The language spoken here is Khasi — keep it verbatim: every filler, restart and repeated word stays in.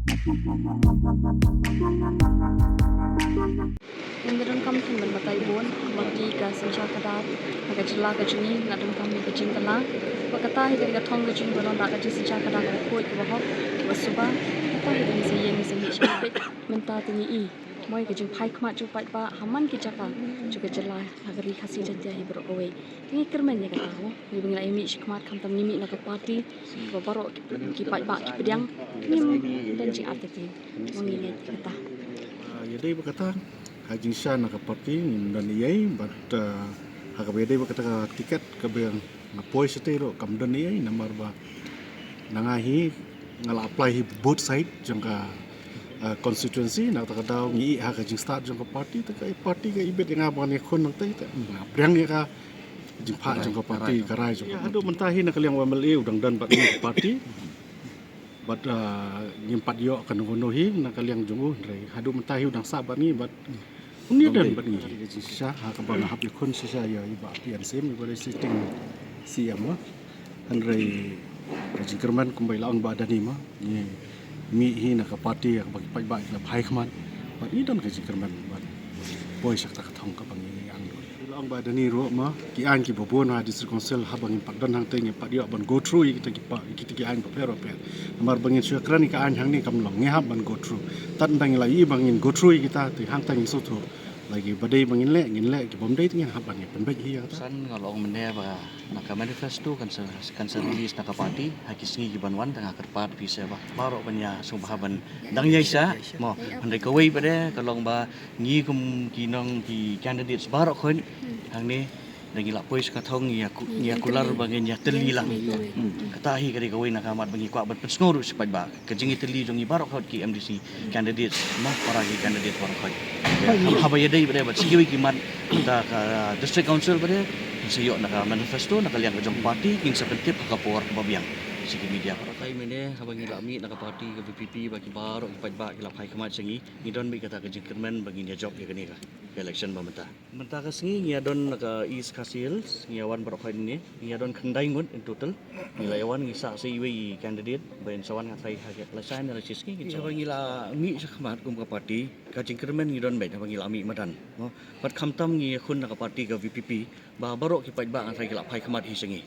Ngin da donkam ban batai bun ba ki ka synshar khadar ha ka jylla ka jong ngi, nga donkam ïa ka jingkylla. Ba kata hi ka dei ka thong ka jong ngi ba long da ka jingsynshar khadar kaba khuid, kaba hok, kaba suba. Kata hi ka dei, ngi sa ïeng, ngi sa mih sha ka peit. Mynta te ngi i mo ïa ka jingphai khmat jong u paidbah ha man ki jaka jong ka jylla, ha ka Ri Khasi Jaiñtia hi baroh kawei. Te ngi kyrmen ïa kata, mo, ngi ba ngi la ïa mih sha khmat, khamtam ngi mih na ka party ba baroh ki, ki paidbah ki pdiang. Ngim don jingartatien, mo, ngi ngeit kata. Ah, ïa dei ba kata, ha jingshisha na ka party ngim don ei ei, bad, ah, ha kaba ïa dei ba kata ka tiket kaba nga poi shatei ruh kam don ei ei, namar ba na nga hi nga la apply hi both side jong ka, ah, constituency. Na kata ka daw ngi ïa ha ka jingstad jong ka party, te ka party ka ibit ïa nga ba ngan ïakhun nangtei, te nga pdiang ïa ka jingphah jong ka party, ka rai jong ka party. Haduh mynta hi na ka liang u M L A u dang don bad ngi ka party. Bad, ah, ngim pat ïoh kano kano hi na ka liang jong u, hynrei haduh mynta hi u dang sah bad ngi, bad un ïa don bad ngi. Shisha ha kaba nga hap ïakhun shisha ïa i Bah P N Syiem, i ba dei sitting C M, mo. Hynrei ka jingkyrmen kumba i la ong Bah Dani, mo, ngi mih hi na ka party ha kaba ki paidbah ki la phai khmat. Bad ngi don ka jingkyrmen ban poi sha kata ka thong kaba ngi ang. Long ba dang ïa ruh, mo, ki aiñ kiba bun ha District Council haba ngim pat don hangtei ngim pat ïoh ban go through ïa kita ki pa, kita ki aiñ bapher bapher. Namar ba ngin shu kren ïa ka aiñ hangne kam long, ngi hap ban go through. Tad ynda ngi la ïohi ba ngin go through ïa kita, te hangta ngin sngewthuh. Lagi ba dei ba ngin leh, ngin leh, ki bym dei te ngin hap ban ïa pynbeit hi ïa kata. San nga la ong mynne ba na ka manifesto kan sa, kan sa release na ka party ha ki sngi ki ban wan, te nga kyrpad phi seh ba baroh ban ïa sngewbha ban dang ïa sah, mo, hynrei kawei pat de ka long ba ngi kum ki nong ki candidates baroh khoit hangne, da ngi la poi sha ka thong ngi ïa ku-, ngi ïa kular ba ngin ïa tylli lang. Hmm. Kata hi ka dei kawei na ka mat ba ngi kwah ban pynsngew ruh sha paidbah. Ka jingïatylli jong ngi baroh khoit ki M D C candidates, mo, para ki candidate baroh khoit. Haba ïadei pat de bad sa kiwei ki mat da ka District Council pat de, ngin sa ïoh na ka manifesto na ka liang ka jong party, ngin sa pyntip ha ka por kaba biang sha ki media. Batai mynne haba ngi la mih na ka party ka V P P, ba ki baroh ki paidbah ki la phai khmat sha ngi, ngi don beit kata ka jingkyrmen ba ngin ïa jop ïa kane ka, ka election ba mynta. Mynta ka sngi ngi ïa don na ka East Khasi Hills, ngi ïa wan baroh khoit ne, ngi ïa don khyndai ngut in total. Ngi la ïa wan, ngi sah sa iwei i candidate ba in sa wan nga trai ha ka lashai ne lashisngi, ngin sa wan. Haba ngi la mih sha khmat kum ka party, ka jingkyrmen ngi don beit haba ngi la mih madan, mo. Bad khamtam ngi ïakhun na ka party ka V P P ba baroh ki paidbah nga trai ki la phai khmat hi sha ngi.